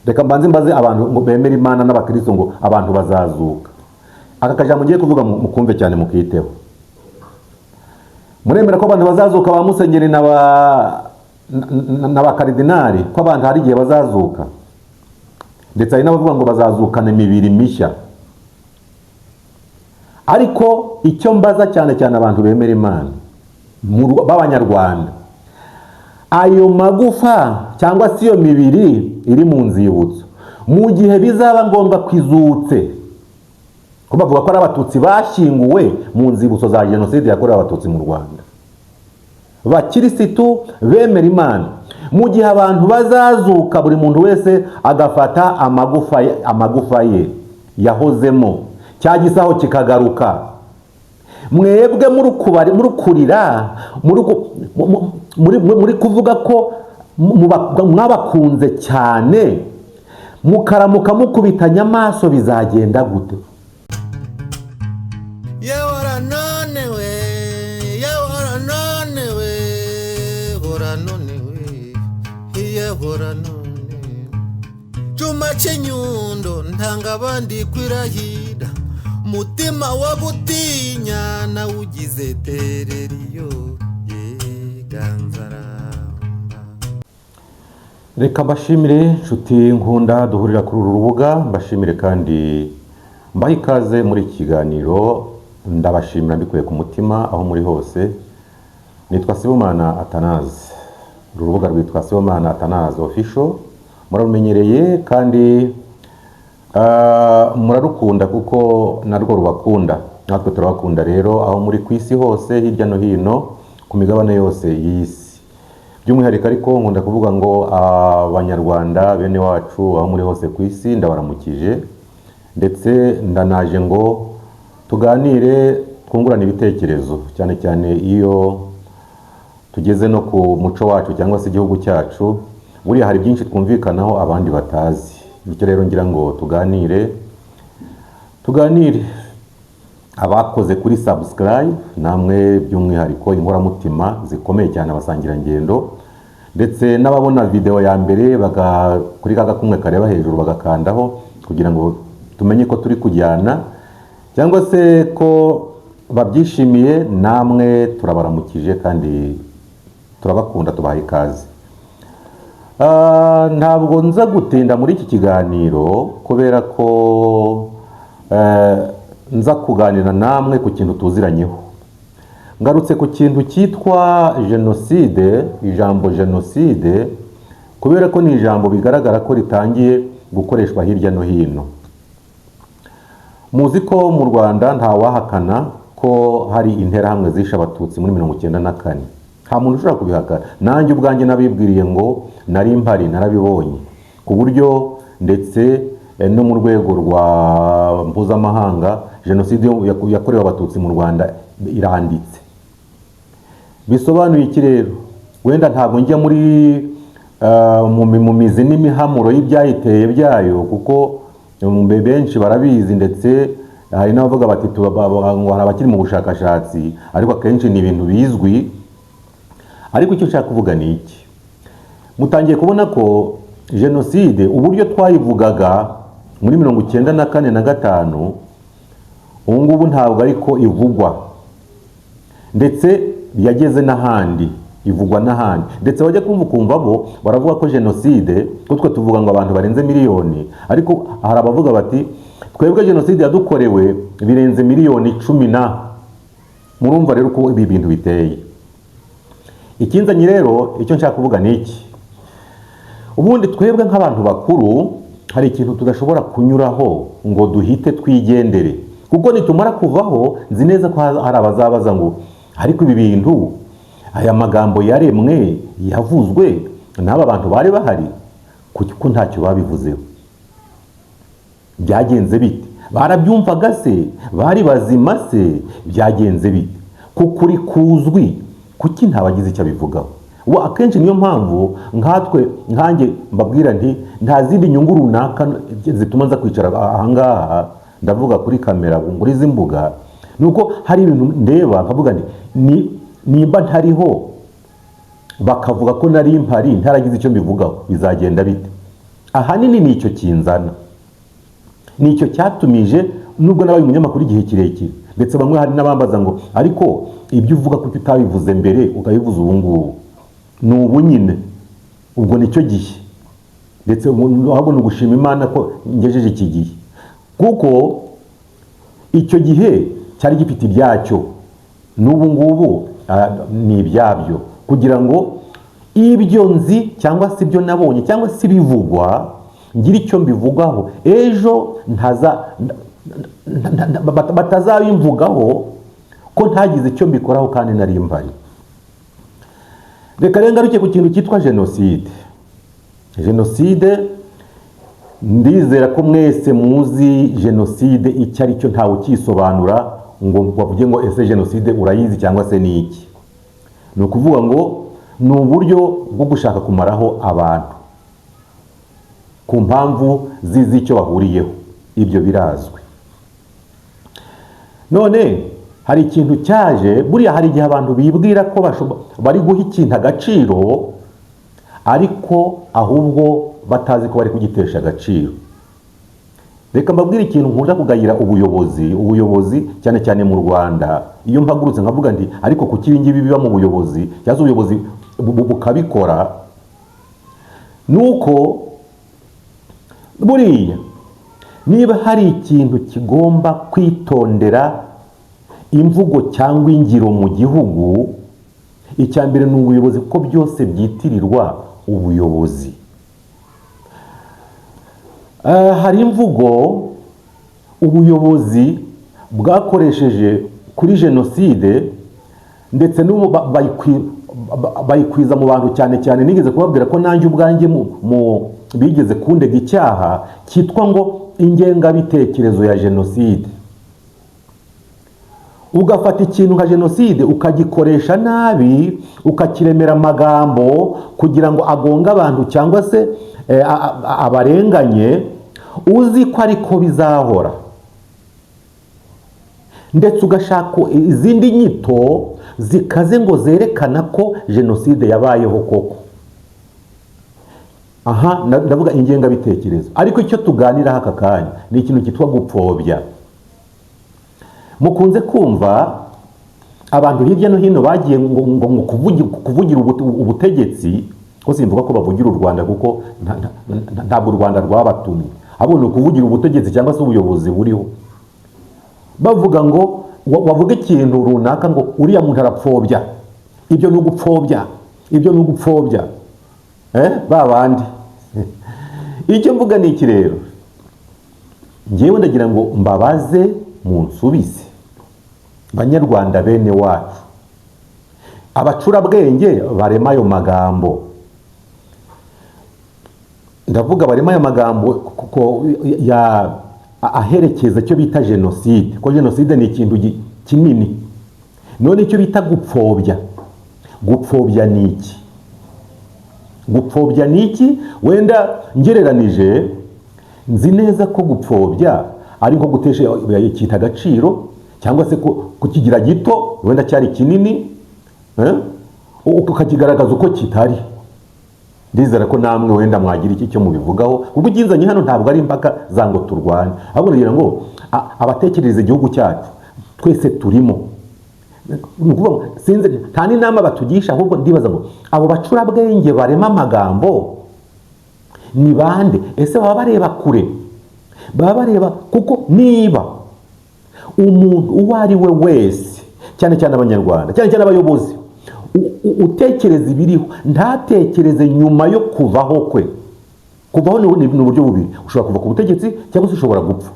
Reka mbanze mbaze abantu ngo bemere Imana n'abakristo ngo abantu bazazuka. Aka kajambo ngiye kuvuga mukumve cyane, mukiteho. Muremera ko abantu bazazuka, ba musenyeri n'abakaridinari, ko abantu hari igihe bazazuka? Ndetse hari n'abavuga ngo bazazukana imibiri mishya. Ariko icyo mbaza cyane cyane abantu bemera Imana b'Abanyarwanda, ayo magufa cyangwa se iyo mibiri iri mu nzibutso, mu gihe bizaba ngombwa ko izutse, ko bavuga ko ari Abatutsi bashyinguwe mu nzibutso za Jenoside yakorewe Abatutsi mu Rwanda, bakirisitu bemera Imana, mu gihe abantu bazazuka, buri muntu wese agafata amagufa ye yahozemo, cya gisaho kikagaruka, mwebwe muri kurira, muri kuvuga ko mwabakunze cyane, mukaramuka mukubitanya amaso, bizagenda gute? Yewe uranonewe, yewe uranonewe, uranonewe, yewe uranone. Cuma cy'inyundo ntanga abandi kwirahira, mutima wo gutinya nawugize tereriyo yeganzaramba. Reka mbashimire, inshuti nkunda duhurira kuri uru rubuga, mbashimire kandi mbahe ikaze muri iki kiganiro. Ndabashimira mbikuye ku mutima aho muri hose. Nitwa Sibomana Atanazi, uru rubuga rwitwa Sibomana Atanazi Official, murarumenyereye kandi murarukunda kuko narwo rubakunda, natwe turabakunda. Rero aho muri ku isi hose, hirya no hino ku migabane yose y'isi, by'umwihariko ariko nkunda kuvuga ngo Abanyarwanda bene wacu aho muri hose ku isi, ndabaramukije, ndetse ndanaje ngo tuganire, twungurane ibitekerezo, cyane cyane iyo tugeze no ku muco wacu cyangwa se igihugu cyacu. Buriya hari byinshi twumvikanaho abandi batazi. Bityo rero ngira ngo tuganire, tuganire. Abakoze kuri subscribe namwe by'umwihariko, inkoramutima zikomeye cyane, abasangirangendo, ndetse n'ababona video ya mbere kuri ka gakumwe kareba hejuru bagakandaho kugira ngo tumenye ko turi kujyana cyangwa se ko babyishimiye, namwe turabaramukije kandi turabakunda, tubaha ikaze. Ntabwo nza gutinda muri iki kiganiro kubera ko nza kuganira namwe ku kintu tuziranyeho. Ngarutse ku kintu cyitwa jenoside, ijambo jenoside, kubera ko ni ijambo bigaragara ko ritangiye gukoreshwa hirya no hino. Muzi ko mu Rwanda ntawahakana ko hari Interahamwe zishe Abatutsi muri 94. Nta muntu ushobora kubihakana. Nanjye ubwanjye nabibwiriye ngo nari mpari, narabibonye, ku buryo ndetse no mu rwego rwa mpuzamahanga jenoside yakorewe Abatutsi mu Rwanda iranditse. Bisobanuye iki rero? Wenda ntabwo njya muri mu mizi n'imihamuro y'ibyayiteye byayo, kuko benshi barabizi, ndetse hari n'abavuga bati ngo hari abakiri mu bushakashatsi, ariko akenshi ni ibintu bizwi. Ariko icyo nshaka kuvuga ni iki: mutangiye kubona ko jenoside uburyo twayivugaga muri 94 na 5, ubu ngubu ntabwo ariko ivugwa, ndetse yageze n'ahandi, ivugwa n'ahandi. Ndetse wajya kumva ukumva bo baravuga ko jenoside, ko twe tuvuga ngo abantu barenze miliyoni, ariko hari abavuga bati twebwe jenoside yadukorewe birenze miliyoni 10 na. Murumva rero uko ibi bintu biteye. Ikinzanye rero, icyo nshaka kuvuga ni iki: ubundi twebwe nk'abantu bakuru hari ikintu tudashobora kunyuraho ngo duhite twigendere, kuko nitumara kuvaho nzi neza ko hari abazabaza ngo ariko ibi bintu, aya magambo yaremwe, yavuzwe n'aba bantu bari bahari, kuko ntacyo babivuzeho? Byagenze bite? Barabyumvaga se? Bari bazima se? Byagenze bite? Kuko uri kuzwi, kuki ntabagize icyo abivugaho? Ubu akenshi niyo mpamvu nkatwe, nkanjye mbabwira nti nta zindi nyungu runaka zituma nza kwicara ahangaha, ndavuga kuri kamera, muri izi mbuga, ni uko hari ibintu ndeba nkavuga nti nimba ntariho bakavuga ko nari mpari ntaragize icyo mbivugaho, bizagenda bite? Ahanini ni icyo kinzana, ni icyo cyatumije, nubwo nabaye umunyamakuru igihe kirekire, ndetse bamwe hari n'abambaza ngo ariko ibyo uvuga kuki utabivuze mbere ukabivuza ubu ngubu? Ni ubu nyine, ubwo nicyo gihe, ndetse ahubwo ni ugushima Imana ko ngejeje iki gihe, kuko icyo gihe cyari gifite ibyacyo, n'ubu ngubu ni ibyabyo, kugira ngo ibyo nzi cyangwa se ibyo nabonye cyangwa se ibivugwa ngire icyo mbivugaho, ejo batazabimvugaho ko ntagize icyo mbikoraho kandi nari mpari. Reka rero ngaruke ku kintu cyitwa jenoside. Jenoside, ndizera ko mwese muzi jenoside icyo ari cyo, ntawe ukisobanura ngo bavuge ngo ese jenoside urayizi cyangwa se ni iki. Ni ukuvuga ngo ni uburyo bwo gushaka kumaraho abantu ku mpamvu z'icyo bahuriyeho, ibyo birazwi. None hari ikintu cyaje, buriya hari igihe abantu bibwira ko bari guha ikintu agaciro, ariko ahubwo batazi ko bari kugitesha agaciro. Reka mbabwire ikintu nkunda kugayira ubuyobozi, ubuyobozi cyane cyane mu Rwanda. Iyo mpagurutse nkavuga nti ariko kuki ibi ngibi biba mu buyobozi, cyangwa se ubuyobozi bukabikora, nuko buriya niba hari ikintu kigomba kwitondera imvugo cyangwa ingiro mu gihugu, icya mbere ni ubuyobozi, kuko byose byitirirwa ubuyobozi. Hari imvugo ubuyobozi bwakoresheje kuri jenoside, ndetse n'ubu bayikwiza mu bantu cyane cyane. Nigeze kubabwira ko nanjye ubwanjye bigeze kundega icyaha cyitwa ngo ingengabitekerezo ya jenoside. Ugafata ikintu nka jenoside ukagikoresha nabi, ukakiremera amagambo kugira ngo agonge abantu cyangwa se abarenganye, uzi ko ariko bizahora, ndetse ugashaka izindi nyito zikaze ngo zerekana ko jenoside yabayeho koko. Aha ndavuga ingengabitekerezo, ariko icyo tuganiraho aka kanya ni ikintu cyitwa gupfobya. Mukunze kumva abantu hirya no hino bagiye ngo kuvugira ubutegetsi, ko simvuga ko bavugira u Rwanda kuko ntabwo u Rwanda rwabatumye, ahubwo ni ukuvugira ubutegetsi cyangwa se ubuyobozi buriho, bavuga ngo bavuga ikintu runaka ngo uriya muntu arapfobya, ibyo ni ugupfobya, ibyo ni ugupfobya, ba bandi. Icyo mvuga ni iki rero, ngewe ndagira ngo mbabaze munsubize, Banyarwanda bene wacu, abacurabwenge barema ayo magambo, ndavuga barema ayo magambo kuko aherekeza icyo bita jenoside, ko jenoside ni ikintu kinini. None icyo bita gupfobya, gupfobya ni iki? Gupfobya ni iki? Wenda ngereranije, nzi neza ko gupfobya ari nko gutesha ikintu agaciro, cyangwa se kukigira gito, wenda cyari kinini, ukakigaragaza uko kitari. Ndizera ko namwe wenda mwagira iki cyo mubivugaho, kuko ikinzanye hano ntabwo ari impaka za ngo turwane, ahubwo nagira ngo abatekereza igihugu cyacu twese turimo. Ni ukuvuga ngo sinzi, nta n'inama batugisha, ahubwo ndibaza ngo abo bacurabwenge barema amagambo ni bande? Ese baba bareba kure? Baba bareba kuko niba umuntu uwo ari we wese, cyane cyane Abanyarwanda, cyane cyane abayobozi, utekereza ibiriho ntatekereze nyuma yo kuvaho kwe. Kuvaho ni uburyo bubiri, ushobora kuva ku butegetsi cyangwa se ushobora gupfa,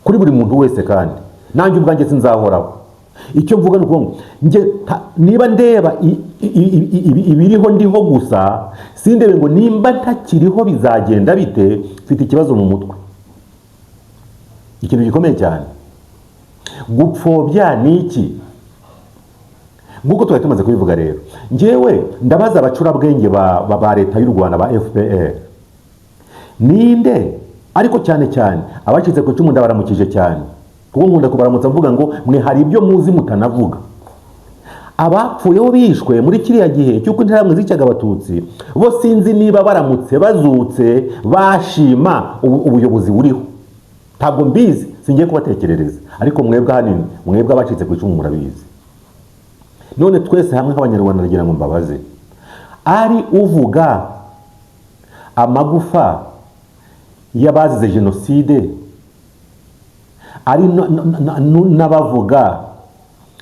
kuri buri muntu wese, kandi nanjye ubwanjye sinzahoraho. Icyo mvuga ni ukuvuga ngo niba ndeba ibiriho ndiho gusa, sindebe ngo nimba ntakiriho bizagenda bite, mfite ikibazo mu mutwe, ikintu gikomeye cyane. Gupfobya ni iki? Nk'uko twari tumaze kubivuga rero, njyewe ndabaza abacurabwenge ba leta y'u Rwanda, ba FPR, ninde? Ariko cyane cyane abacitse ku icumu ndabaramukije cyane, kuko nkunda kubaramutsa mvuga ngo mwe hari ibyo muzi mutanavuga. Abapfuye bo bishwe muri kiriya gihe cy'uko Interahamwe zicaga Abatutsi, bo sinzi niba baramutse bazutse bashima ubuyobozi buriho. Ntabwo mbizi, singiye kubatekerereza, ariko mwebwe ahanini, mwebwe abacitse ku icumu, murabizi. None twese hamwe nk'Abanyarwanda, nagira ngo mbabaze: ari uvuga amagufa y'abazize jenoside, ari n'abavuga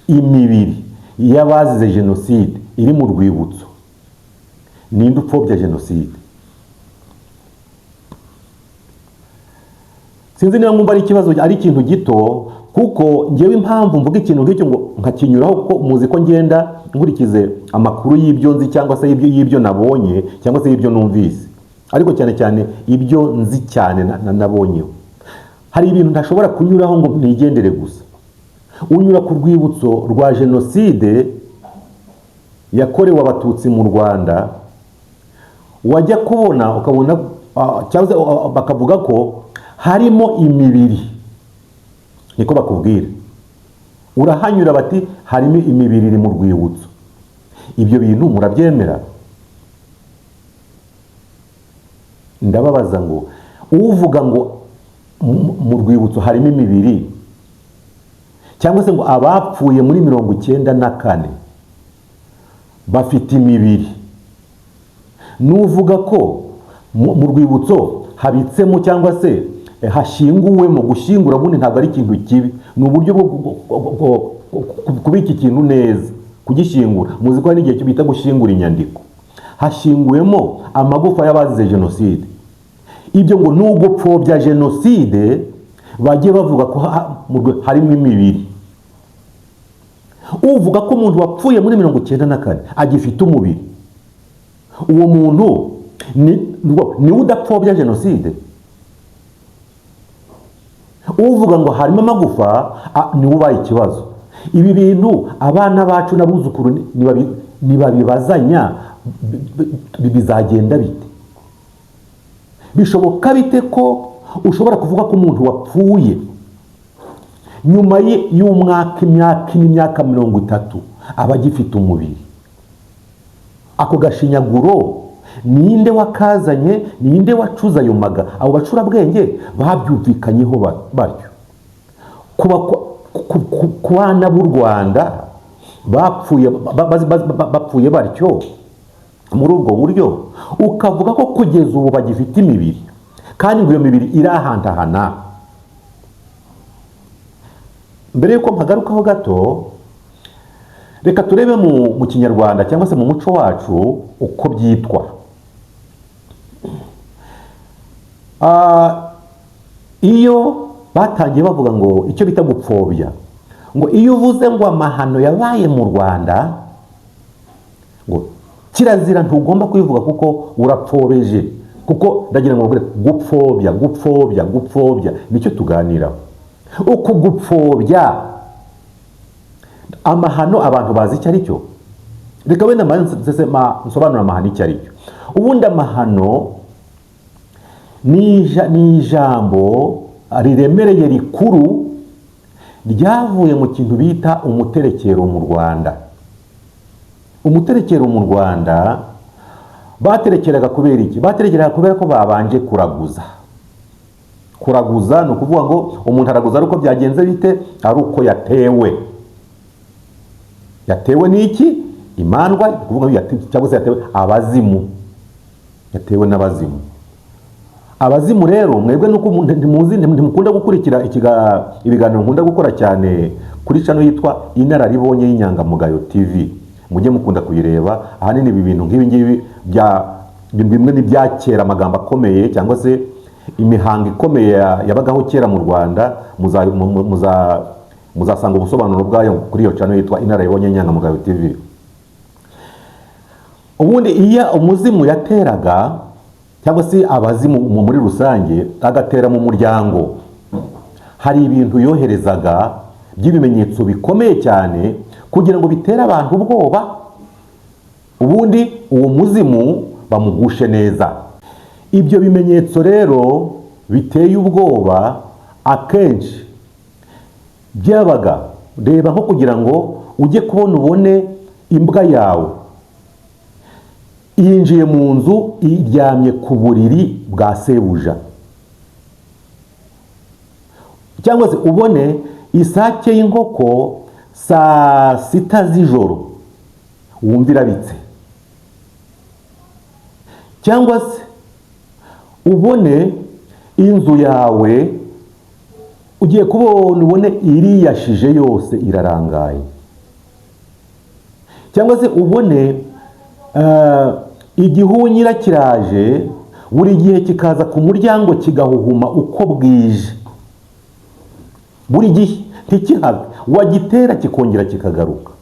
imibiri y'abazize jenoside iri mu rwibutso, ninde upfobya jenoside? Sinzi niba mwumva ari ikibazo, ari ikintu gito, kuko ngewe impamvu mvuga ikintu nk'icyo ngo nkakinyuraho, kuko muzi ko ngenda nkurikize amakuru y'ibyo nzi, cyangwa se y'ibyo nabonye, cyangwa se y'ibyo numvise, ariko cyane cyane ibyo nzi cyane nabonyeho. Hari ibintu ntashobora kunyuraho ngo nigendere gusa. Unyura ku rwibutso rwa jenoside yakorewe Abatutsi mu Rwanda, wajya kubona ukabona, cyangwa se bakavuga ko harimo imibiri, niko bakubwira. Urahanyura bati harimo imibiri iri mu rwibutso. Ibyo bintu murabyemera? Ndababaza ngo uvuga ngo mu rwibutso harimo imibiri, cyangwa se ngo abapfuye muri 94 bafite imibiri, n'uvuga ko mu rwibutso habitsemo cyangwa se hashyinguwemo, gushyingura ubundi ntabwo ari ikintu kibi, ni uburyo bwo kubika ikintu neza, kugishyingura. Muzi ko hari n'igihe bita gushyingura inyandiko. Hashyinguwemo amagufa y'abazize jenoside. Ibyo ngo ni ugupfobya jenoside, bagiye bavuga ko harimo imibiri. Uvuga ko umuntu wapfuye muri 94 agifite umubiri, uwo muntu ni udapfobya jenoside. Uvuga ngo harimo amagufa, ni ubaye ikibazo. Ibi bintu abana bacu n'abuzukuru nibabibazanya bizagenda bite? Bishoboka bite ko ushobora kuvuga ko umuntu wapfuye nyuma y'umwaka, imyaka n'imyaka 30 aba agifite umubiri? Ako gashinyaguro ninde wakazanye? Ninde wacuze ayo maga? Abo bacurabwenge babyumvikanyeho batyo. Ku bana b'u Rwanda bapfuye batyo muri ubwo buryo, ukavuga ko kugeza ubu bagifite imibiri, kandi ngo iyo mibiri iri ahantu aha n'aha. Mbere y'uko mpagarukaho gato, reka turebe mu Kinyarwanda cyangwa se mu muco wacu uko byitwa. Iyo batangiye bavuga ngo icyo bita gupfobya, ngo iyo uvuze ngo amahano yabaye mu Rwanda, ngo kirazira, ntugomba kubivuga kuko urapfobeje. Kuko ndagira ngo mbabwire, gupfobya, gupfobya, gupfobya nicyo tuganiraho. Uku gupfobya amahano abantu bazi icyo ari cyo. Reka wenda nsobanure amahano icyo ari cyo. Ubundi amahano ni ijambo riremereye rikuru ryavuye mu kintu bita umuterekero mu Rwanda. Umuterekero mu Rwanda baterekeraga kubera iki? Baterekeraga kubera ko babanje kuraguza. Kuraguza ni ukuvuga ngo umuntu araguza ari uko byagenze bite? Ari uko yatewe. Yatewe n'iki? Imandwa, ni ukuvuga ngo cyangwa se yatewe abazimu. Yatewe n'abazimu. Abazimu rero mwebwe nuko ntimuzi, ntimukunda gukurikira ibiganiro nkunda gukora cyane kuri channel yitwa Inararibonye y'Inyangamugayo TV. Mujye mukunda kuyireba, ahanini ibi bintu nk'ibi ngibi bya bimwe n'ibya kera, amagambo akomeye cyangwa se imihango ikomeye yabagaho kera mu Rwanda, muzasanga ubusobanuro bwayo kuri iyo channel yitwa Inararibonye y'Inyangamugayo TV. Ubundi iyo umuzimu yateraga cyangwa se abazimu muri rusange agatera mu muryango, hari ibintu yoherezaga by'ibimenyetso bikomeye cyane kugira ngo bitere abantu ubwoba, ubundi uwo muzimu bamugushe neza. Ibyo bimenyetso rero biteye ubwoba akenshi byabaga, reba nko kugira ngo ujye kubona ubone Imbwa yawe yinjiye mu nzu, iryamye ku buriri bwa sebuja, cyangwa se ubone isake y'inkoko saa 6 z'ijoro wumva irabitse, cyangwa se ubone inzu yawe ugiye kubona ubone iriyashije yose irarangaye, cyangwa se ubone igihunyira kiraje buri gihe kikaza ku muryango kigahuhuma uko bwije buri gihe ntikihave, wagitera kikongera kikagaruka.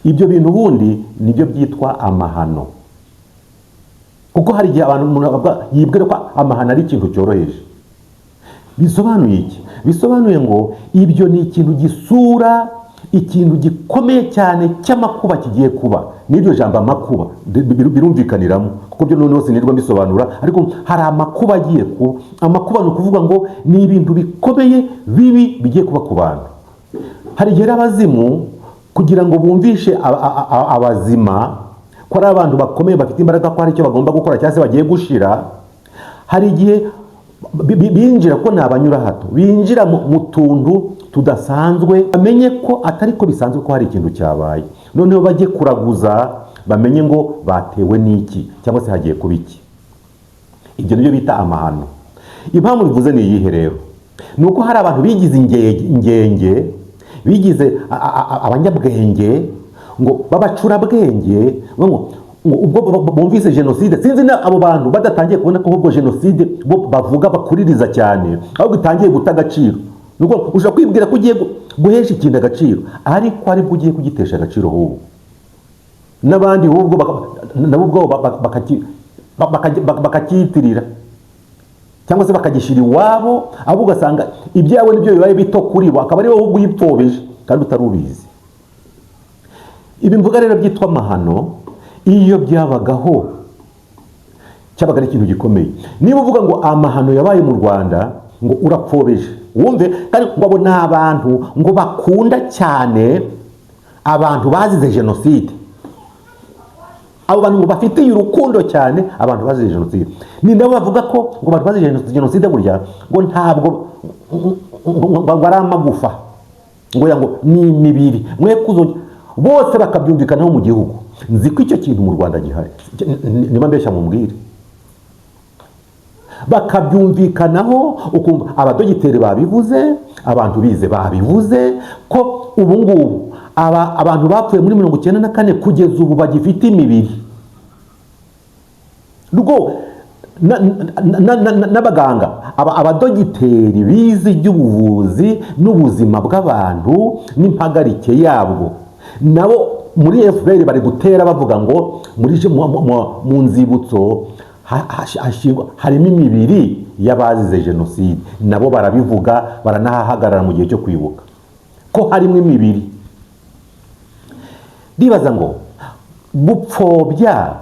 Ibyo bintu ubundi nibyo byitwa amahano, kuko hari igihe abantu yibwira ko amahano ari ikintu cyoroheje. Bisobanuye iki? Bisobanuye ngo ibyo ni ikintu gisura ikintu gikomeye cyane cy'amakuba kigiye kuba. N'iryo jambo amakuba birumvikaniramo, kuko byo noneho sinirwa mbisobanura, ariko hari amakuba agiye kuba. Amakuba ni ukuvuga ngo ni ibintu bikomeye bibi bigiye kuba ku bantu. Hari igihe abazimu kugira ngo bumvishe abazima ko ari abantu bakomeye bafite imbaraga, ko hari icyo bagomba gukora cyangwa se bagiye gushira, hari igihe binjira ko ni abanyura hato, binjira mu tuntu tudasanzwe, bamenye ko atari ko bisanzwe, ko hari ikintu cyabaye, noneho bajye kuraguza bamenye ngo batewe n'iki cyangwa se hagiye kuba iki. Ibyo nibyo bita amahano. Impamvu bivuze ni iyihe rero? Ni uko hari abantu bigize ingenge, bigize abanyabwenge, ngo babacurabwenge, ngo ubwo bumvise jenoside, sinzi na abo bantu badatangiye kubona ko ubwo jenoside bo bavuga bakuririza cyane, ahubwo itangiye guta agaciro. Nuko ushobora kwibwira ko ugiye guhesha ikintu agaciro, ariko aribwo ugiye kugitesha agaciro ahubwo. N'abandi ahubwo nabo ubwabo bakacyitirira cyangwa se bakagishyira iwabo, ahubwo ugasanga ibyawe nibyo bibaye bito kuri bo, akaba ari wowe ahubwo uyipfobije kandi utari ubizi. Ibi mvuga rero byitwa amahano, iyo byabagaho cyabaga ari ikintu gikomeye. Niba uvuga ngo amahano yabaye mu Rwanda, ngo urapfobeje, wumve kandi ngo abo ni abantu ngo bakunda cyane abantu bazize jenoside, abo bantu ngo bafitiye urukundo cyane abantu bazize jenoside. Ni nabo bavuga ko ngo abantu bazize jenoside burya ngo ntabwo ngo ari amagufa, ngo ya ngo ni imibiri, mwe kuzo bose bakabyumvikanaho mu gihugu. Nzi ko icyo kintu mu Rwanda gihari, niba mbeshya mumbwire. Bakabyumvikanaho, ukumva abadogiteri babivuze, abantu bize babivuze, ko ubu ngubu abantu bapfuye muri 94 kugeza ubu bagifite imibiri. Rwo n'abaganga, abadogiteri bize iby'ubuvuzi n'ubuzima bw'abantu n'impagarike yabwo, nabo muri FPR bari gutera bavuga ngo muri mu nzibutso harimo imibiri y'abazize jenoside. Nabo barabivuga, baranahahagarara mu gihe cyo kwibuka ko harimo imibiri. Ndibaza ngo gupfobya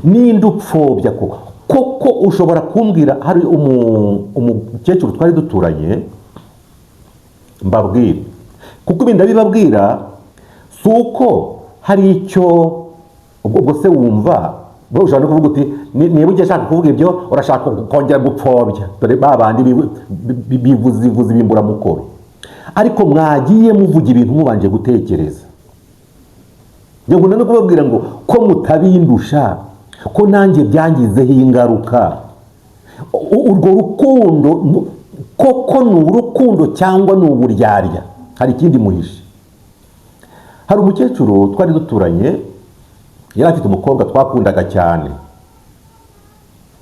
ninde upfobya koko? Koko ushobora kumbwira, hari umukecuru twari duturanye, mbabwire kuko ibi ndabibabwira si uko hari icyo ubwo se wumva ubwo ushobora no kuvuga uti niba ugiye ashaka kuvuga ibyo urashaka kongera gupfobya, dore ba bandi bivuze ibimburamukoro. Ariko mwagiye muvuga ibintu mubanje gutekereza. Njye nkunda no kubabwira ngo ko mutabindusha, ko nanjye byangizeho ingaruka. Urwo rukundo koko ni urukundo cyangwa ni uburyarya? Hari ikindi muhishe. Hari umukecuru twari duturanye, yari afite umukobwa twakundaga cyane,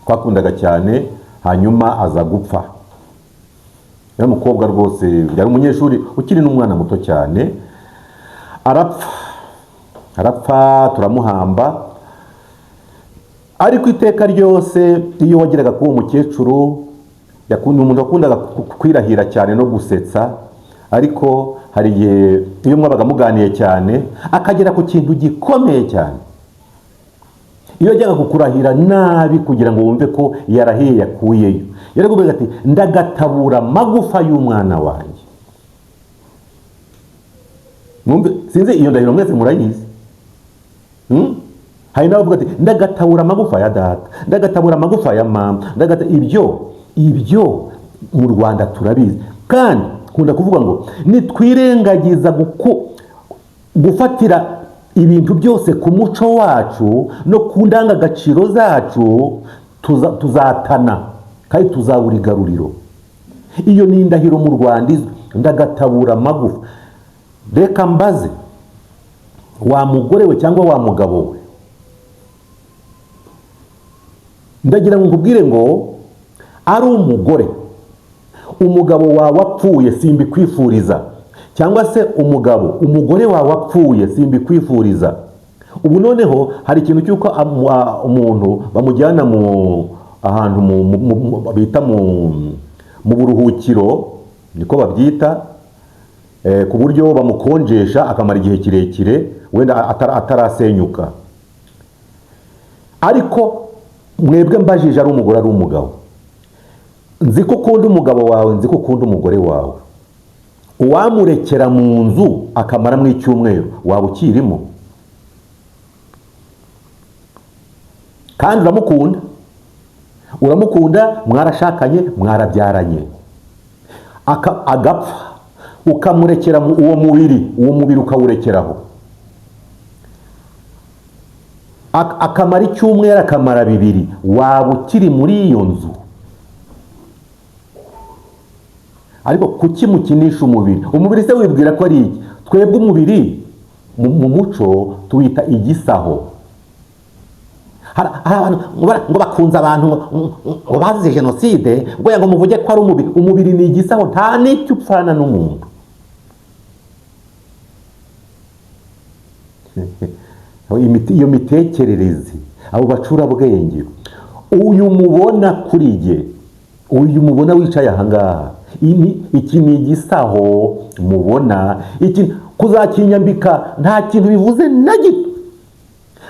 twakundaga cyane, hanyuma aza gupfa. Yari umukobwa rwose, yari umunyeshuri ukiri n'umwana muto cyane, arapfa, arapfa turamuhamba. Ariko iteka ryose iyo wageraga kuri uwo mukecuru, umuntu wakundaga kwirahira cyane no gusetsa, ariko hari igihe iyo mwabaga muganiye cyane akagera ku kintu gikomeye cyane, iyo yajyaga kukurahira nabi kugira ngo wumve ko yarahiye yakuyeyo, yarakubwira ati ndagatabura amagufa y'umwana wanjye. Mwumve, sinzi iyo ndahiro mwese murayizi. Hari n'abavuga ati ndagatabura amagufa ya data, ndagatabura amagufa ya mama, ndagata. Ibyo mu Rwanda turabizi. Kandi nkunda kuvuga ngo nitwirengagiza gufatira ibintu byose ku muco wacu no ku ndangagaciro zacu, tuzatana kandi tuzabura igaruriro. Iyo ni indahiro mu Rwanda izwi, ndagatabura amagufa. Reka mbaze wa mugore we cyangwa wa mugabo we, ndagira ngo nkubwire ngo ari umugore, umugabo wawe apfuye simbikwifuriza, cyangwa se umugabo, umugore wawe apfuye simbikwifuriza. Ubu noneho hari ikintu cy'uko umuntu bamujyana mu ahantu bita mu buruhukiro, niko babyita, ku buryo bamukonjesha akamara igihe kirekire wenda atarasenyuka. Ariko mwebwe mbajije, ari umugore ari umugabo, nzi ko ukunda umugabo wawe, nzi ko ukunda umugore wawe, uwamurekera mu nzu akamaramo icyumweru waba ukirimo? Kandi uramukunda, uramukunda, mwarashakanye, mwarabyaranye, agapfa ukamurekera uwo mubiri, uwo mubiri ukawurekeraho, akamara icyumweru, akamara bibiri, waba ukiri muri iyo nzu? Ariko kuki mukinisha umubiri? Umubiri se wibwira ko ari iki? Twebwe umubiri mu muco tuwita igisaho. Hari abantu ngo bakunze abantu ngo bazize jenoside, ngo muvuge ko ari umubiri. Umubiri ni igisaho, nta n'icyo upfana n'umuntu. Iyo mitekerereze, abo bacurabwenge, uyu mubona kuri jye, uyu mubona wicaye aha ngaha, iki ni igisaho mubona, iki kuzakinyambika nta kintu bivuze na gito.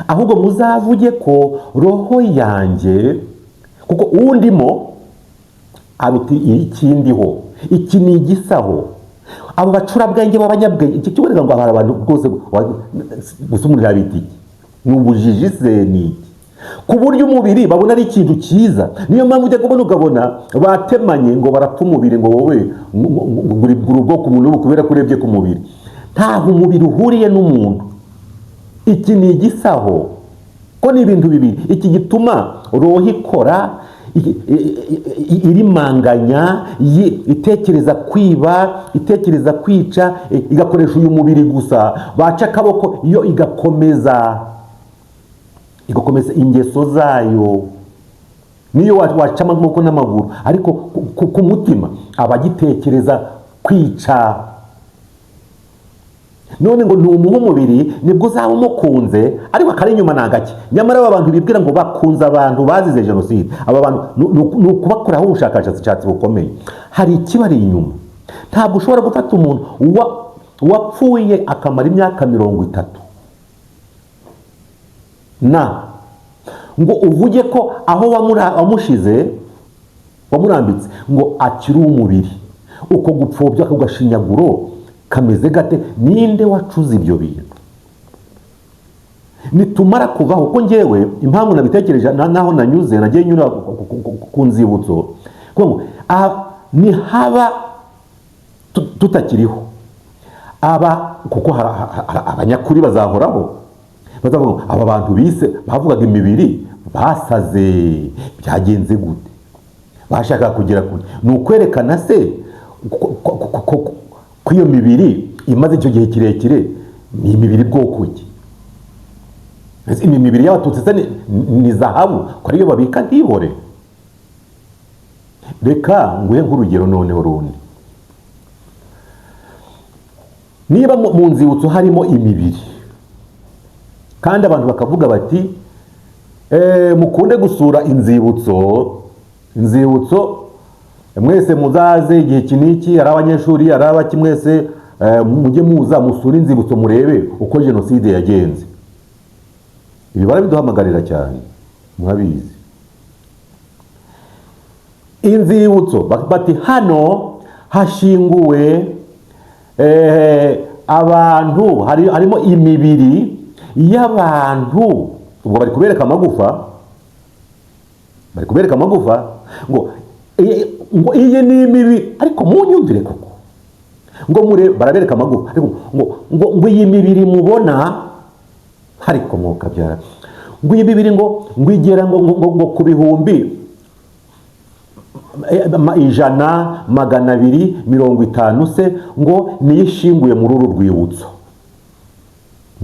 Ahubwo muzavuge ko roho yanjye, kuko undimo aruta ikindiho, iki ni igisaho. Abo bacurabwenge b'abanyabwenge, iki kiwereka ngo hari abantu rwose gusa umuntu yabita iki? Ni ubujiji se ni iki? Ku buryo umubiri babona ari ikintu cyiza. Niyo mpamvu ujya kubona ukabona batemanye ngo barapfa umubiri, ngo wowe uri ubwoko ubu n'ubu kubera ko urebye ku mubiri. Ntaho umubiri uhuriye n'umuntu. Iki ni igisaho, ko ni ibintu bibiri. Iki gituma roho ikora, irimanganya, itekereza kwiba, itekereza kwica, igakoresha uyu mubiri gusa, baca akaboko yo igakomeza ingeso zayo. Niyo waca amaboko n'amaguru, ariko ku mutima abagitekereza kwica. None ngo ntumuhe umubiri nibwo uzaba umukunze, ariko akari inyuma ni agake. Nyamara aba bantu bibwira ngo bakunze abantu bazize jenoside, aba bantu ni ukubakoraho ubushakashatsi bukomeye. Hari ikibari inyuma. Ntabwo ushobora gufata umuntu wapfuye akamara imyaka 30 na ngo uvuge ko aho wamushize wamurambitse ngo akiri umubiri. Uko gupfobya kugashinyaguro kameze gate? Ninde wacuze ibyo bintu? Nitumara kuvaho, ko ngewe impamvu nabitekereje naho nanyuze, nagiye nyura ku nzibutso, ngo ni haba tutakiriho aba, kuko abanyakuri bazahoraho, bazavuga aba bantu bise bavugaga imibiri basaze, byagenze gute, bashaka kugera kure. Ni ukwerekana se ko iyo mibiri imaze icyo gihe kirekire ni imibiri bwoko ki? Ese imibiri y'abatutsi se ni zahabu ko ariyo babika ntibore? Reka nguhe nk'urugero noneho rundi. Niba mu nzibutso harimo imibiri, kandi abantu bakavuga bati mukunde gusura inzibutso, inzibutso mwese muzaze igihe iki n'iki, ari abanyeshuri ari abaki, mwese mujye muza musure inzibutso murebe uko jenoside yagenze. Ibi barabiduhamagarira cyane, murabizi. Inzibutso bati hano hashinguwe abantu, harimo imibiri y'abantu. Ubwo bari kubereka amagufa, bari kubereka amagufa ngo ngo iyi ni imibiri, ariko munyumvire koko, ngo mure barabereka amagufa, ariko ngo iyi mibiri mubona, ariko mwokabyara, ngo iyi mibiri ngo igera ngo ku bihumbi 100, 250 se, ngo niyo ishinguye muri uru rwibutso.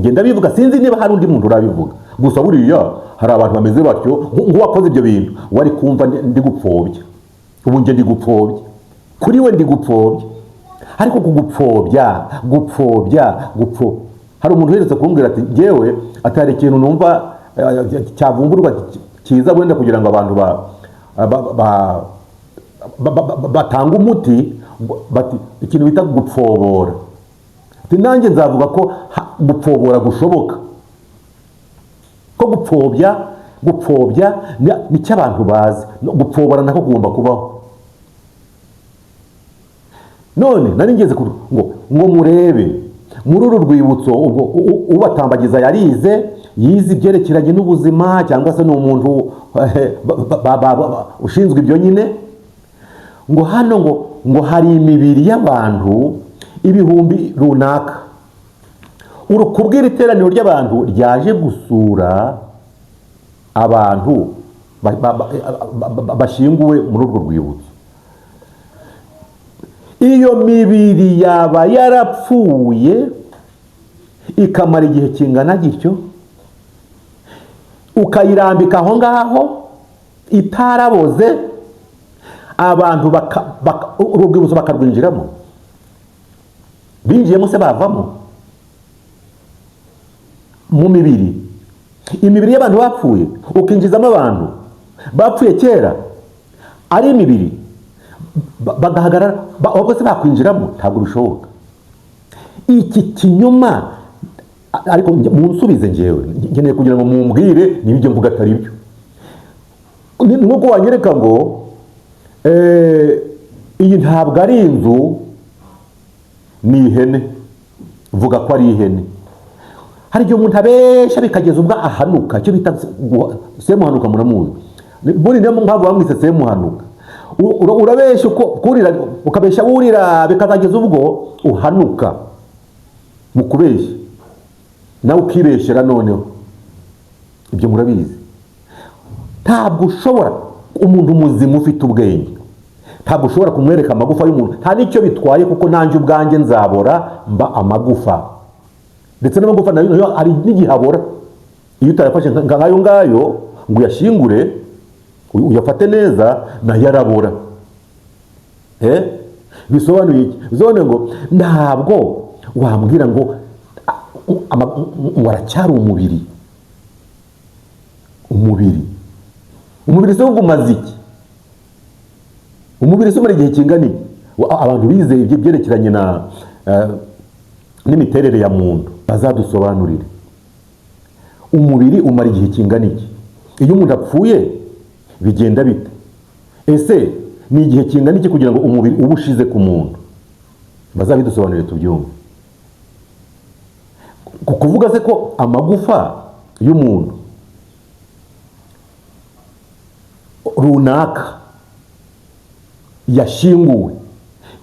Ngenda bivuga, sinzi niba hari undi muntu urabivuga, gusa buriya hari abantu bameze batyo. Nk'uwakoze ibyo bintu wari kumva ndi gupfobya, ubu njye ndi gupfobya, kuri we ndi gupfobya, ariko kugupfobya gupfobya gupfobya. Hari umuntu uherutse kumbwira ati njyewe atari ikintu numva cyavumburwa cyiza wenda kugira ngo abantu batanga umuti, bati ikintu bita gupfobora. Ati nanjye nzavuga ko gupfobora gushoboka, ko gupfobya nicyo abantu bazi, no gupfobora nako kugomba kubaho. None nari ngeze ku ngo murebe muri uru rwibutso, ubwo ubatambagiza yarize, yize ibyerekeranye n'ubuzima, cyangwa se ni umuntu ushinzwe ibyo nyine, ngo hano ngo hari imibiri y'abantu ibihumbi runaka. Uri kubwira iteraniro ry'abantu ryaje gusura abantu bashyinguwe muri urwo rwibutso. Iyo mibiri yaba yarapfuye ikamara igihe kingana gityo, ukayirambika aho ngaho itaraboze, abantu urwo rwibutso bakarwinjiramo, binjiyemo se bavamo mu mibiri, imibiri y'abantu bapfuye, ukinjizamo abantu bapfuye kera ari imibiri, bagahagarara, ahubwo se bakwinjiramo? Ntabwo bishoboka. Iki kinyoma, ariko munsubize, njyewe nkeneye kugira ngo mumbwire niba ibyo mvuga atari byo. Ni nk'uko wanyereka ngo iyi ntabwo ari inzu, ni ihene, vuga ko ari ihene. Hari igihe umuntu abesha bikageza ubwo ahanuka, icyo bita semuhanuka, muramuzi. Buri niyo mpamvu bamwise semuhanuka. Urabesha uko kurira, ukabesha wurira, bikazageza ubwo uhanuka mu kubeshya, nawe ukibeshyera. Noneho ibyo murabizi, ntabwo ushobora, umuntu muzima ufite ubwenge, ntabwo ushobora kumwereka amagufa y'umuntu. Nta n'icyo bitwaye, kuko nanjye ubwanjye nzabora mba amagufa, ndetse n'amagufa nayo hari n'igihe abora iyo utayafashe nk'ayo ngayo ngo uyashyingure, uyafate neza, nayo arabora. Bisobanuye iki? Bisobanuye ngo ntabwo wambwira ngo ngo aracyari umubiri. Umubiri se umaze iki? Umubiri se umara igihe kingana iki? Abantu bizeye ibyo byerekeranye na n'imiterere ya muntu bazadusobanurire, umubiri umara igihe kingana iki? Iyo umuntu apfuye bigenda bite? Ese ni igihe kingana iki kugira ngo umubiri ube ushize ku muntu? Bazabidusobanurire tubyumve. Kuvuga se ko amagufa y'umuntu runaka yashyinguwe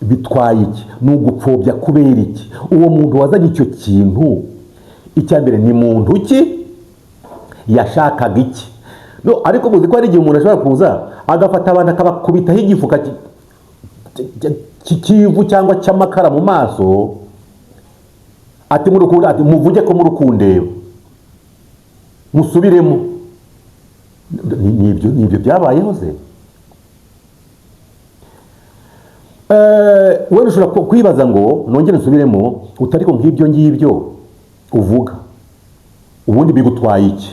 bitwaye iki? Ni ugupfobya kubera iki? Uwo muntu wazanye icyo kintu, icya mbere ni muntu ki? Yashakaga iki? No, ariko muzi ko hari igihe umuntu ashobora kuza agafata abantu akabakubitaho igifuka cy'ivu cyangwa cy'amakara mu maso, ati murukunda, ati muvuge ko murukundeba, musubiremo. Nibyo byabayeho se? Wenda ushobora kwibaza ngo nongere nsubiremo, utariko nk'ibyo ngibyo uvuga ubundi bigutwaye iki?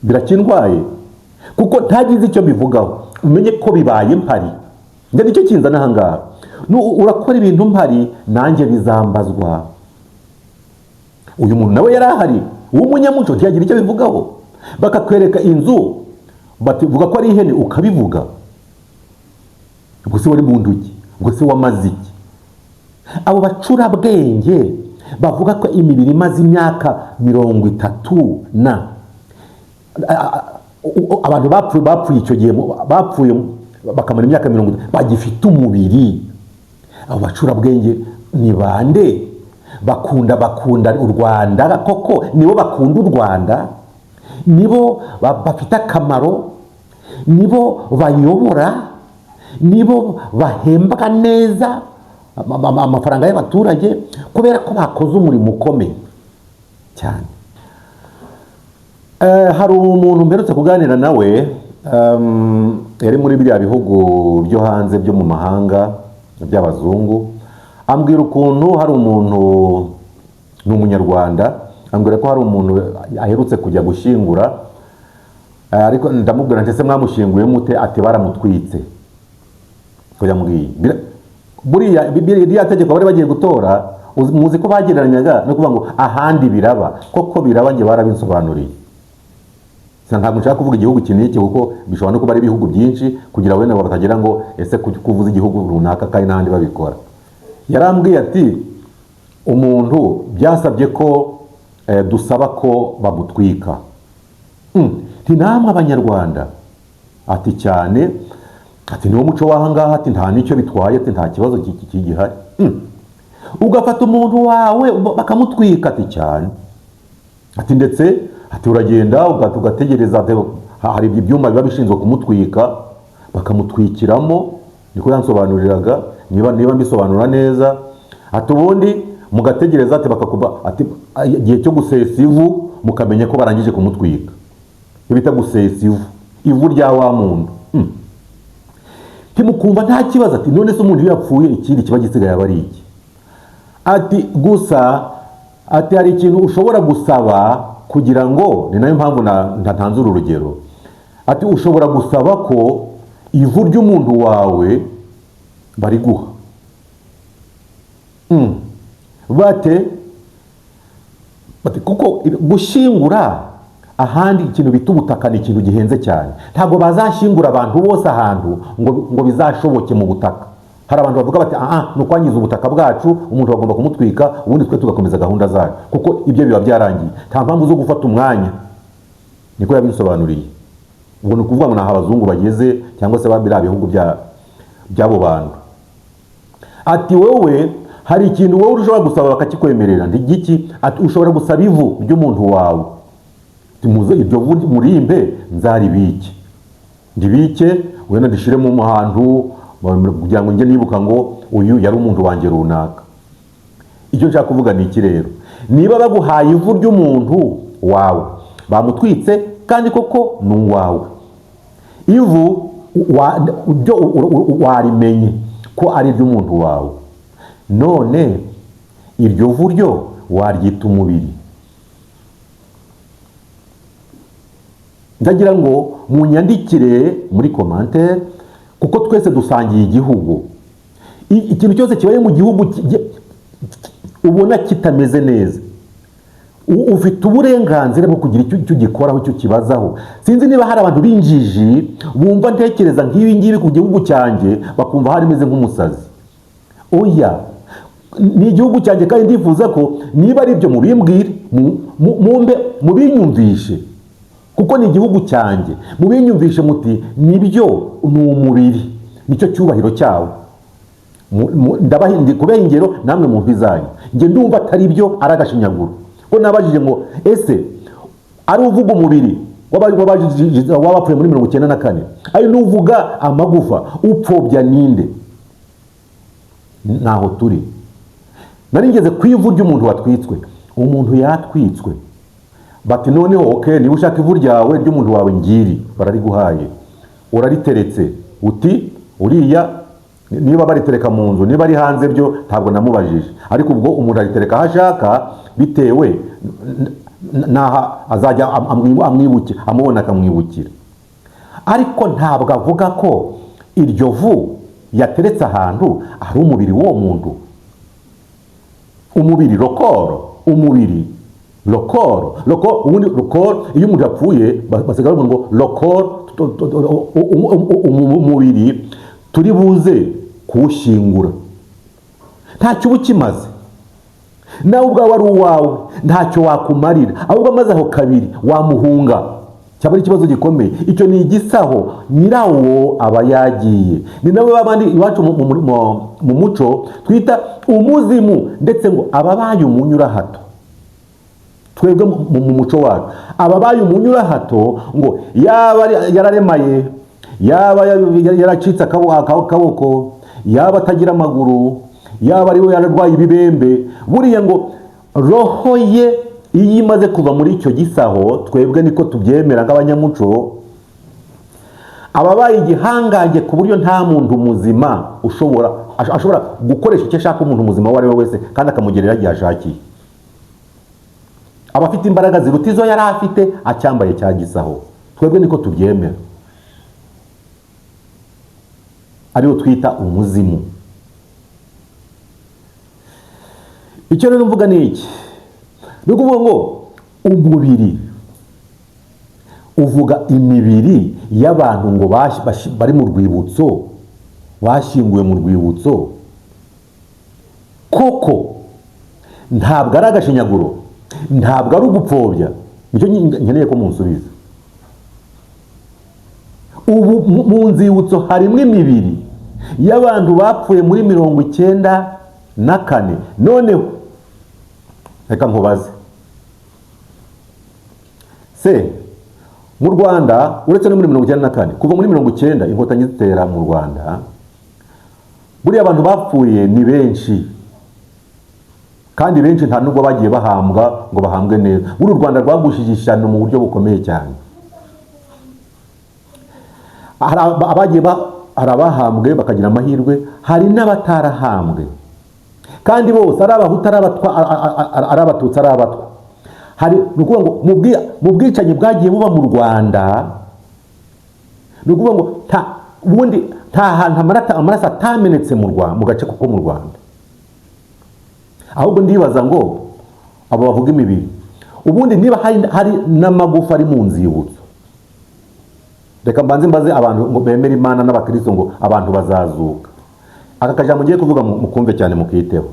Birakindwaye kuko ntagize icyo mbivugaho, umenye ko bibaye mpari. Njye nicyo kinzana aha ngaha. Urakora ibintu mpari, nanjye bizambazwa. Uyu muntu nawe yari ahari w'umunyamuco, ntiyagira icyo abivugaho. Bakakwereka inzu bati vuga ko ari ihene, ukabivuga. Ubwo se wari muntu ki? Ubwo se wamaze iki? Abo bacurabwenge Bavuga ko imibiri imaze imyaka 30 na abantu bapfuye icyo gihe, bapfuye bakamara imyaka 30 bagifite umubiri. Abo bacurabwenge ni bande? Bakunda u Rwanda koko? Nibo bakunda u Rwanda? Nibo bafite akamaro? Nibo bayobora? Nibo bahembwa neza amafaranga y'abaturage kubera ko bakoze umurimo ukomeye cyane? Hari umuntu mperutse kuganira nawe, yari muri biriya bihugu byo hanze byo mu mahanga by'abazungu, ambwira ukuntu hari umuntu, ni umunyarwanda, ambwira ko hari umuntu aherutse kujya gushyingura, ariko ndamubwira nti ese mwamushyinguye mute? Ati baramutwitse. Ko yambwiye buriya ririya tegeko bari bagiye gutora, muzi ko bagereranyaga no kuvuga ngo ahandi biraba koko biraba, njye barabinsobanuriye. Ntabwo nshaka kuvuga igihugu iki n'iki kuko bishobora no kuba ari ibihugu byinshi, kugira wenda batagira ngo ese kuvuza igihugu runaka kandi n'ahandi babikora. Yarambwiye ati umuntu byasabye ko dusaba ko bamutwika. Nti namwe abanyarwanda? Ati cyane, ati niwo muco w'aha ngaha, ati nta n'icyo bitwaye, ati nta kibazo gihari. Ugafata umuntu wawe bakamutwika? Ati cyane, ati ndetse ati uragenda ugategereza, ati hari ibyuma biba bishinzwe kumutwika bakamutwikiramo, niko yansobanuriraga niba mbisobanura neza. Ati ubundi mugategereza, ati bakakuba, ati igihe cyo gusesa ivu mukamenya ko barangije kumutwika, icyo bita gusesa ivu, ivu rya wa muntu. Ntimukumva nta kibazo? Ati none se umuntu iyo yapfuye ikindi kiba gisigaye aba ari iki? Ati gusa ati hari ikintu ushobora gusaba kugira ngo, ni nayo mpamvu ntatanze uru rugero, ati ushobora gusaba ko ivu ry'umuntu wawe bariguha. Bate bate kuko gushyingura ahandi ikintu bita ubutaka ni ikintu gihenze cyane, ntabwo bazashyingura abantu bose ahantu ngo bizashoboke mu butaka. Hari abantu bavuga bati aha ni ukwangiza ubutaka bwacu, umuntu bagomba kumutwika ubundi twe tugakomeza gahunda zacu, kuko ibyo biba byarangiye, nta mpamvu zo gufata umwanya. Niko yabisobanuriye. Ubwo ni ukuvuga ngo ni aho abazungu bageze cyangwa se biriya bihugu by'abo bantu. Ati wowe hari ikintu wowe ushobora gusaba bakakikwemerera. Ntigiki? Ati ushobora gusaba ivu ry'umuntu wawe, ati muze iryo vu murimpe nzaribike, ndibike wenda ndishiremo mu hantu kugira ngo njye nibuka ngo uyu yari umuntu wanjye runaka. Icyo nshaka kuvuga ni iki rero, niba baguhaye ivu ry'umuntu wawe bamutwitse kandi koko ni uwawe, ivu ryo warimenye ko ari iry'umuntu wawe, none iryo vu ryo waryita umubiri? Ndagira ngo munyandikire muri commentaire, kuko twese dusangiye igihugu. Ikintu cyose kibaye mu gihugu ubona kitameze neza, ufite uburenganzira bwo kugira icyo ugikoraho, icyo ukibazaho. Sinzi niba hari abantu b'injiji bumva ntekereza nk'ibi ngibi ku gihugu cyanjye bakumva hari meze nk'umusazi. Oya, ni igihugu cyanjye kandi ndifuza ko niba ari ibyo mubimbwire, mubinyumvishe, kuko ni igihugu cyanjye. Mubinyumvishe muti nibyo, ni umubiri, nicyo cyubahiro cyawo. Ndabaha kubeha ingero namwe mu mvi zanyu. Njye ndumva atari byo, ari agashinyaguro. Ko nabajije ngo ese ari uvuga umubiri w'abapfuye muri 94, ari n'uvuga amagufa, upfobya ninde? Naho turi. Nari ngeze ku ivu ry'umuntu watwitswe, umuntu yatwitswe, bati noneho okay, niba ushaka ivu ryawe ry'umuntu wawe ngiri, barariguhaye, urariteretse, uti uriya niba baritereka mu nzu, niba ari hanze byo ntabwo namubajije, ariko ubwo umuntu aritereka aho ashaka bitewe n'aho azajya amwibuke, amubona akamwibukira. Ariko ntabwo avuga ko iryo vu yateretse ahantu ari umubiri w'uwo muntu. Umubiri rokoro, umubiri rokoro, rokoro, ubundi rokoro iyo umuntu yapfuye basigaye bavuga ngo rokoro, umubiri turi buze kuwushyingura, ntacyo uba ukimaze. Nawe ubwawe ari uwawe, ntacyo wakumarira, ahubwo amaze aho kabiri wamuhunga, cyaba ari ikibazo gikomeye. Icyo ni igisaho, nyirawo aba yagiye. Ni nabo babandi iwacu mu muco twita umuzimu, ndetse ngo ababaye umunyurahato. Twebwe mu muco wacu, ababaye umunyurahato, ngo yaba yararemaye, yaba yaracitse akaboko, yaba atagira amaguru, yaba ari we yararwaye ibibembe, buriya ngo roho ye iyo imaze kuva muri icyo gisaho, twebwe niko tubyemera nk'abanyamuco, ababaye igihangange ku buryo nta muntu muzima ashobora gukoresha icyo ashaka umuntu muzima uwo ari we wese, kandi akamugerera igihe ashakiye. Aba afite imbaraga ziruta izo yari afite acyambaye cya gisaho. Twebwe niko tubyemera, ariwo twita umuzimu. Icyo rero mvuga ni iki? Ni ukuvuga ngo umubiri uvuga imibiri y'abantu ngo bari mu rwibutso, bashyinguwe mu rwibutso, koko ntabwo ari agashinyaguro, ntabwo ari ugupfobya. Nicyo nkeneye ko munsubiza. Ubu mu nzibutso harimo imibiri y'abantu bapfuye muri 94. Noneho reka nkubaze, se mu Rwanda uretse no muri 94, kuva muri 90 inkotanyi zitera mu Rwanda, buriya abantu bapfuye ni benshi, kandi benshi nta nubwo bagiye bahambwa ngo bahambwe neza. Buri u Rwanda rwagushije ishyano mu buryo bukomeye cyane. Hari abahambwe bakagira amahirwe, hari n'abatarahambwe, kandi bose ari abahutu, ari abatwa, ari abatutsi, ari abatwa. Hari, ni ukuvuga ngo mu bwicanyi bwagiye buba mu Rwanda, ni ukuvuga ngo ubundi nta hantu amaraso atamenetse mu gace ko mu Rwanda. Ahubwo ndibaza ngo abo bavuga imibiri, ubundi niba hari n'amagufa ari mu nzibutso, reka mbanze mbaze abantu ngo bemere Imana n'abakristo ngo abantu bazazuka. Aka kajambo ngiye kuvuga mukumve cyane, mukiteho.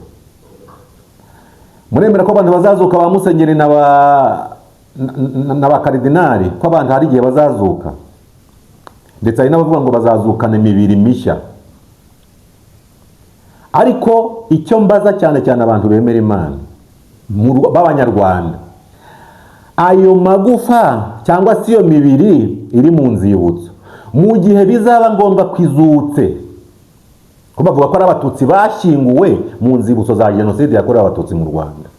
Muremera ko abantu bazazuka, ba musenyeri n'abakaridinari, ko abantu hari igihe bazazuka, ndetse hari n'abavuga ngo bazazukana imibiri mishya. Ariko icyo mbaza cyane cyane abantu bemera Imana b'abanyarwanda, ayo magufa cyangwa se iyo mibiri iri mu nzibutso, mu gihe bizaba ngombwa kwizutse, ko bavuga ko ari abatutsi bashyinguwe mu nzibutso za jenoside yakorewe abatutsi mu Rwanda,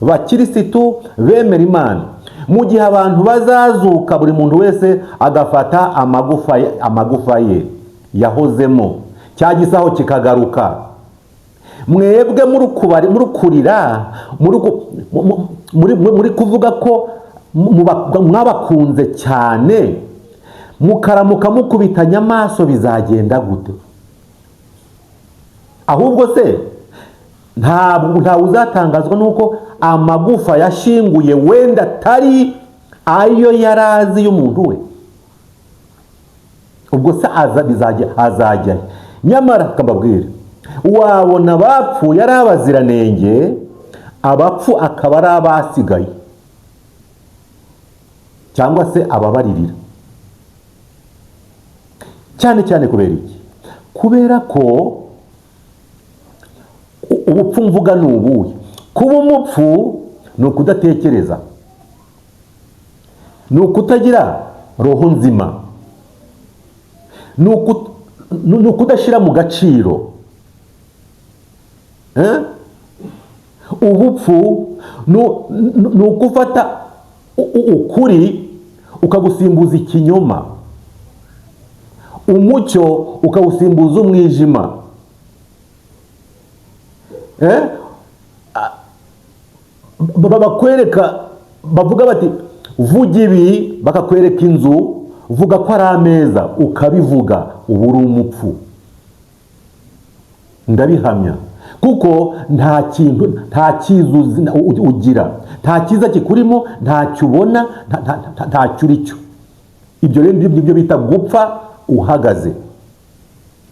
bakirisitu bemera Imana, mu gihe abantu bazazuka buri muntu wese agafata amagufa ye yahozemo, cya gisaho kikagaruka, mwebwe muri kurira, muri kuvuga ko mwabakunze cyane, mukaramuka mukubitanya amaso, bizagenda gute? Ahubwo se ntawe uzatangazwa nuko amagufa yashinguye wenda atari ayo yarazi y'umuntu we? Ubwo se azajya? Nyamara kambabwira, wabona abapfuye ari abaziranenge, abapfu akaba ari abasigaye cyangwa se ababaririra. Cyane cyane kubera iki? Kubera ko ubupfu mvuga ni ubuhe? Kuba umupfu ni ukudatekereza, ni ukutagira roho nzima, ni ukudashyira mu gaciro. Ubupfu ni ukufata ukuri ukagusimbuza ikinyoma, umucyo ukawusimbuza umwijima. Bakwereka, bavuga bati vuga ibi, bakakwereka inzu, vuga ko ari ameza, ukabivuga, uba uri umupfu. Ndabihamya, kuko nta kintu, nta cyiza ugira, nta cyiza kikurimo, ntacyo ubona, ntacyo uri cyo. Ibyo rero nibyo bita gupfa uhagaze.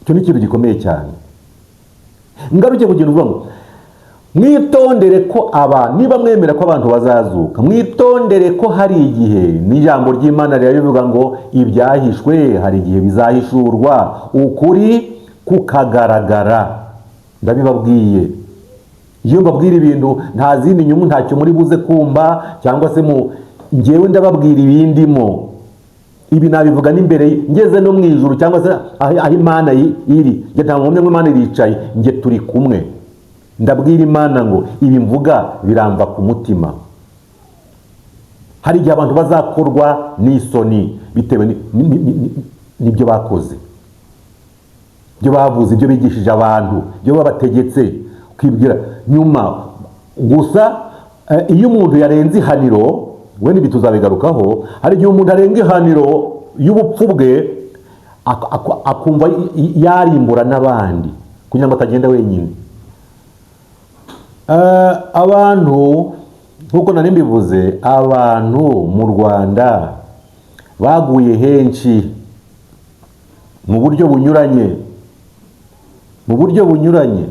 Icyo ni ikintu gikomeye cyane. Ngaruke kugira uvuga ngo Mwitondere ko aba niba mwemera ko abantu bazazuka, mwitondere ko hari igihe n'ijambo ry'Imana rirabivuga ngo ibyahishwe hari igihe bizahishurwa, ukuri kukagaragara. Ndabibabwiye, iyo mbabwira ibintu nta zindi nyungu, ntacyo muri buze kumva cyangwa se mu ngewe ndababwira ibindimo. Ibi nabivuga n'imbere ngeze no mu ijuru cyangwa se aho Imana iri, njye nta mpamya ngo Imana iricaye, njye turi kumwe. Ndabwira Imana ngo ibi mvuga biramva ku mutima. Hari igihe abantu bazakorwa n'isoni bitewe n'ibyo bakoze, ibyo bavuze, ibyo bigishije abantu, ibyo babategetse kwibwira nyuma. Gusa iyo umuntu yarenze ihaniro, wenda ibi tuzabigarukaho, hari igihe umuntu arenga ihaniro y'ubupfu bwe akumva yarimbura n'abandi kugira ngo atagenda wenyine. Abantu nk'uko nari mbivuze, abantu mu Rwanda baguye henshi mu buryo bunyuranye, mu buryo bunyuranye.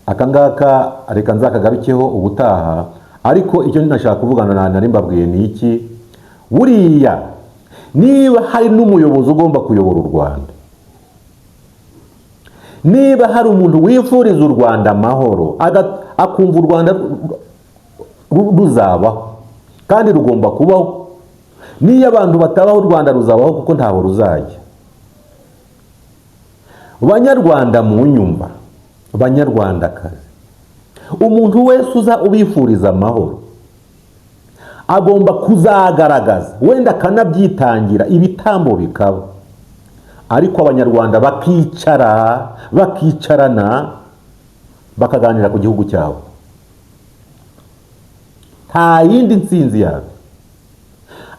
Aka ngaka reka nzakagarukeho ubutaha, ariko icyo nashaka kuvugana nari mbabwiye ni iki: buriya niba hari n'umuyobozi ugomba kuyobora u Rwanda, niba hari umuntu wifuriza u Rwanda amahoro, akumva u Rwanda ruzabaho kandi rugomba kubaho, niyo abantu batabaho u Rwanda ruzabaho kuko ntaho ruzajya. Banyarwanda mu nyumva, Banyarwandakazi, umuntu wese uza ubifuriza amahoro agomba kuzagaragaza, wenda akanabyitangira, ibitambo bikaba, ariko Abanyarwanda bakicara, bakicarana, bakaganira ku gihugu cyabo. Nta yindi nsinzi yabo.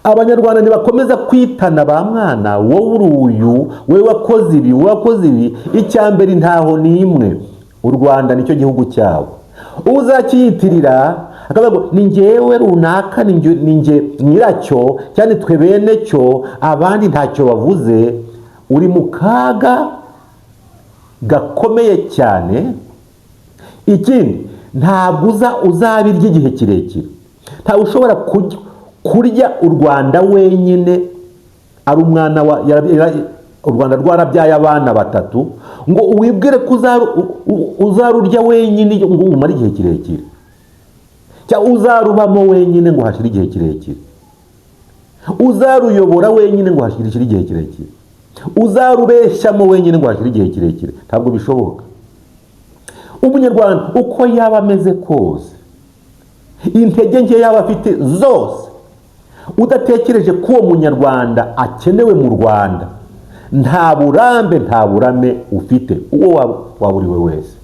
Abanyarwanda ntibakomeza kwitana ba mwana, wowe uri uyu, wowe wakoze ibi, wowe wakoze ibi. Icya mbere ntaho ni imwe, u Rwanda nicyo gihugu cyabo. Uzakiyitirira akavuga ngo ni njyewe runaka, ni njye nyiracyo, cyane twe bene cyo, abandi ntacyo bavuze, uri mu kaga gakomeye cyane. Ikindi, ntabwo uzabirya igihe kirekire. Ntawe ushobora kurya u Rwanda wenyine, ari umwana wa u Rwanda rwarabyaye abana batatu, ngo uwibwire ko uzarurya wenyine ngo umare igihe kirekire, cyangwa uzarubamo wenyine ngo hashire igihe kirekire, uzaruyobora wenyine ngo hashire igihe kirekire, uzarubeshyamo wenyine ngo hashire igihe kirekire. Ntabwo bishoboka. Umunyarwanda uko yaba ameze kose, intege nke yaba afite zose, udatekereje ko uwo munyarwanda akenewe mu Rwanda, nta burambe nta burame ufite, uwo waba uri we wese.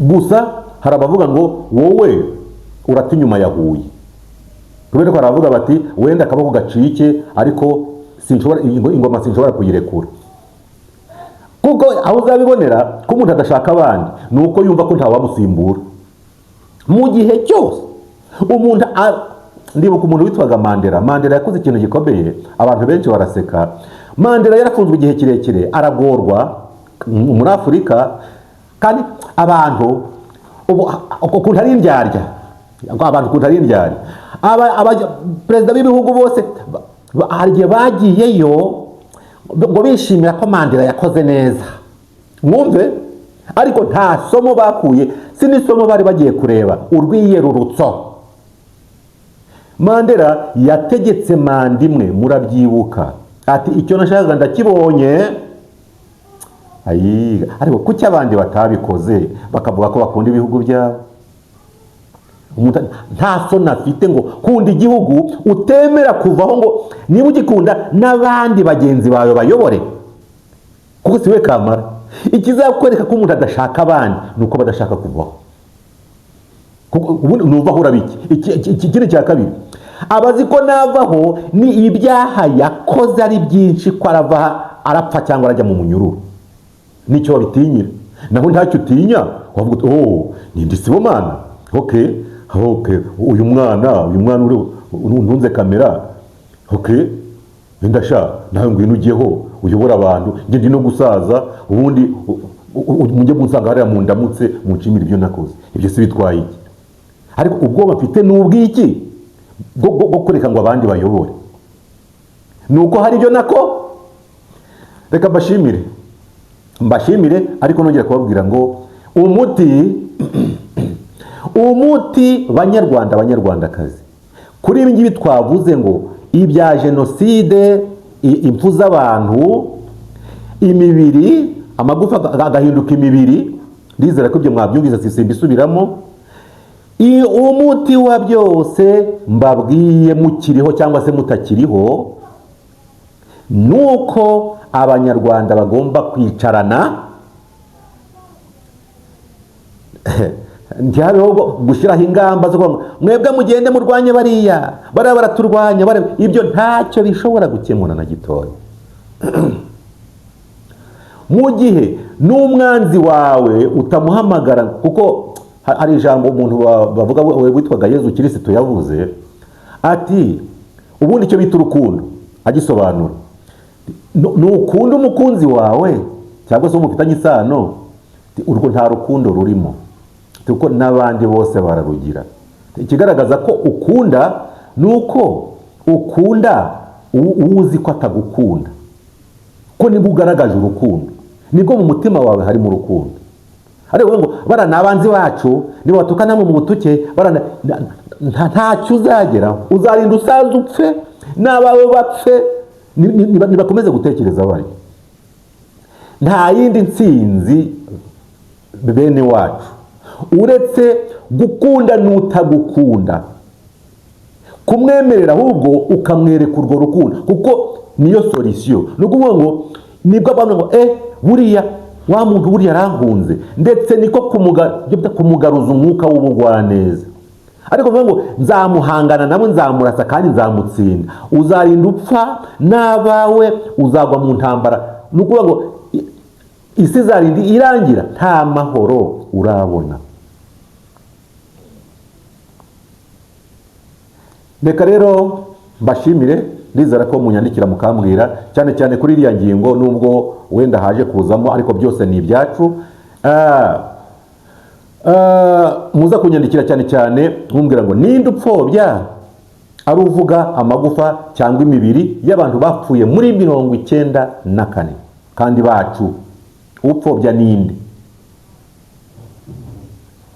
Gusa hari abavuga ngo wowe urata inyuma ya Huye, kubera ko baravuga bati wenda akaboko gacike, ariko sinshobora, ingoma sinshobora kuyirekura. Kuko aho uzabibonera ko umuntu adashaka abandi ni uko yumva ko ntawamusimbura mu gihe cyose umuntu. Ndibuka umuntu witwaga Mandela. Mandela yakoze ikintu gikomeye, abantu benshi baraseka. Mandela yarafunzwe igihe kirekire, aragorwa muri Afurika, kandi abantu ubu ukuntu ari indyarya, abantu ukuntu ari indyarya, perezida b'ibihugu bose hari igihe bagiyeyo ngo bishimira ko Mandela yakoze neza, mwumve, ariko nta somo bakuye, si n'isomo bari bagiye kureba, urwiyerurutso. Mandela yategetse manda imwe, murabyibuka, ati icyo nashakaga ndakibonye. Ayiga, ariko kuki abandi batabikoze bakavuga ko bakunda ibihugu byabo? Umuntu nta soni afite ngo kunda igihugu utemera kuvaho, ngo niba ugikunda n'abandi bagenzi bawe bayobore, kuko si we kamara. Ikizakwereka ko umuntu adashaka abandi ni uko badashaka kuvaho, kuko ubundi nuvaho urabiki. Ikindi cya kabiri, abazi ko navaho ni ibyaha yakoze ari byinshi, ko arava arapfa cyangwa arajya mu munyururu, nicyo babitinyira. Naho ntacyo utinya, wavuga uti oh ni ndi Sibomana, okay okay, uyu mwana uri ntunze kamera, okay wenda sha nawe ngwino ujyeho uyobora abantu, njye ndi no gusaza ubundi Mujye munsanga hariya mundamutse, munshimire ibyo nakoze. Ibyo si bitwaye iki? Ariko ubwoba mfite ni ubw'iki bwo kureka ngo abandi bayobore? Ni uko hari ibyo nako. Reka mbashimire, mbashimire, ariko nongera kubabwira ngo umuti, banyarwanda, banyarwandakazi, kuri ibi ngibi twavuze ngo ibya jenoside, impfu z'abantu, imibiri, amagufa agahinduka imibiri, ndizera ko ibyo mwabyumvise, simbisubiramo. Umuti wa byose mbabwiye, mukiriho cyangwa se mutakiriho, nuko Abanyarwanda bagomba kwicarana, ntihabeho gushyiraho ingamba zo kuvuga ngo mwebwe mugende murwanye bariya, bariya baraturwanya, bariya. Ibyo ntacyo bishobora gukemura na gitoya. Mu gihe n'umwanzi wawe utamuhamagara, kuko hari ijambo umuntu bavuga witwaga Yezu Kirisitu yavuze ati ubundi icyo bita urukundo agisobanura, nukunda umukunzi wawe cyangwa se uwo mufitanye isano, urwo nta rukundo rurimo, kuko n'abandi bose bararugira. Ikigaragaza ko ukunda ni uko ukunda uwo uzi ko atagukunda, ko nibwo ugaragaje urukundo, nibwo mu mutima wawe harimo urukundo. Ariko ngo bara ni abanzi bacu, niba batuka namwe mu butuke, bara ntacyo uzageraho, uzarinda usaze upfe n'abawe bapfe, nibakomeze gutekereza bari. Nta yindi ntsinzi bene wacu uretse gukunda n'utagukunda, kumwemerera ahubwo ukamwereka urwo rukundo, kuko niyo solution. Ni ukuvuga ngo nibwo abantu ngo buriya wa muntu buriya arankunze, ndetse niko kumugaruza umwuka w'ubugwaneza. Ariko bivuga ngo nzamuhangana nawe, nzamurasa kandi nzamutsinda, uzarinda upfa n'abawe, uzagwa mu ntambara. Ni ukuvuga ngo isi izarinda irangira nta mahoro urabona. Reka rero mbashimire, ndizera ko munyandikira mukambwira cyane cyane kuri iriya ngingo, nubwo wenda haje kuzamo, ariko byose ni ibyacu. Muza kunyandikira cyane cyane mumbwira ngo ninde upfobya ari uvuga amagufa cyangwa imibiri y'abantu bapfuye muri 94 kandi bacu, upfobya ninde?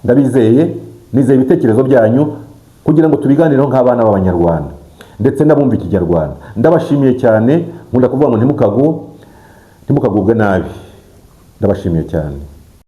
Ndabizeye, nizeye ibitekerezo byanyu kugira ngo tubiganireho nk'abana b'Abanyarwanda ndetse n'abumva Ikinyarwanda. Ndabashimiye cyane, nkunda kuvuga ngo ntimukagubwe nabi. Ndabashimiye cyane.